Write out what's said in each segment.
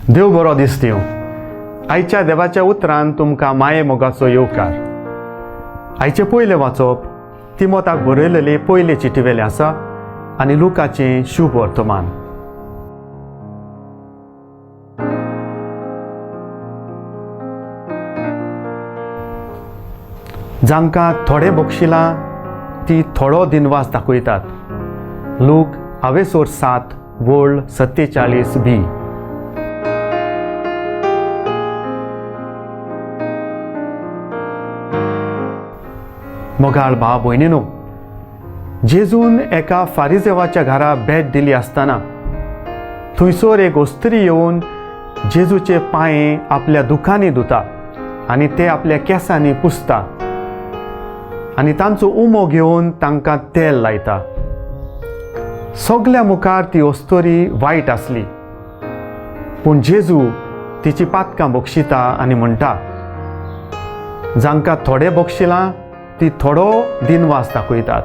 देव बरो दीस दिवं. आयच्या देवाच्या उतरान तुमकां माये मोगाचो येवकार. आयचें पयलें वाचप तिमोताक बरयलेले पयले चिटी वेलें आसा आनी लुकाचें शुभ वर्तमान. जांकां थोडे बक्षिलां ती थोडो दिनवास दाखयतात. लूक आवेसोर 7 वळ 47 बी. मोगाळ भाव भयणीनो, जेजून एका फारिजेवाच्या घरा भेट दिली आसतना थंयसर एक ओस्त्री येवन जेजूचे पांये आपल्या दुखांनी धुता आनी ते आपल्या केंसांनी पुसता आनी तांचो उमो घेवन तांकां तेल लायता. सगल्या मुखार ती ओस्तोरी वायट आसली, पूण जेजू तिची पातकां बक्षिता आनी म्हणटा, जांकां थोडे बक्षिलां ती थोडो दिनवास दाखयतात,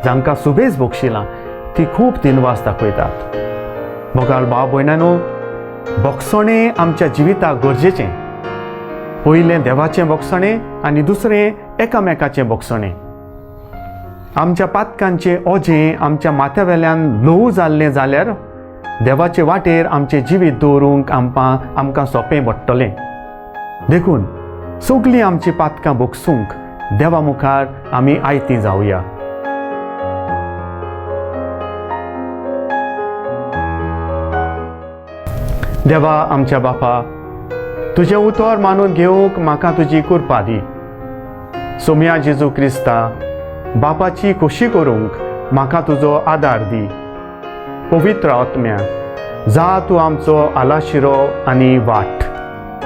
जांकां सुबेज बक्षिलां ती खूब दिनवास दाखयतात. मोगाळ भाव भयणानो, बक्षणें आमच्या जिविताक गरजेचें. पयलें देवाचें बक्षणें आनी दुसरें एकामेकाचें बक्षणें. आमच्या पातकांचें ओजें आमच्या माथ्या वेल्यान ल्हवू जाल्लें जाल्यार देवाचे वाटेर आमचें जिवीत दवरूंक आमकां सोंपें पडटलें. देखून सगलीं आमचीं पातकां बक्षूंक देवा मुखार आमी आयतीं जावया. देवा आमच्या बापा, तुजें उतर मानून घेवंक म्हाका तुजी कृपा दी. सोम्या जेजू क्रिस्ता, बापाची खोशी करूंक म्हाका तुजो आदार दी. पवित्र आत्म्या, जा तूं आमचो आलाशिरो आनी वाट.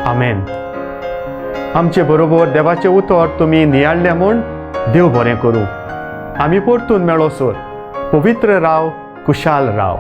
आमेन. आमचे बरोबर देवाचें उतर तुमी नियाळ्ळें म्हूण देव बरें करूं. आमी परतून मेळोसर पवित्र राव, कुशाल राव.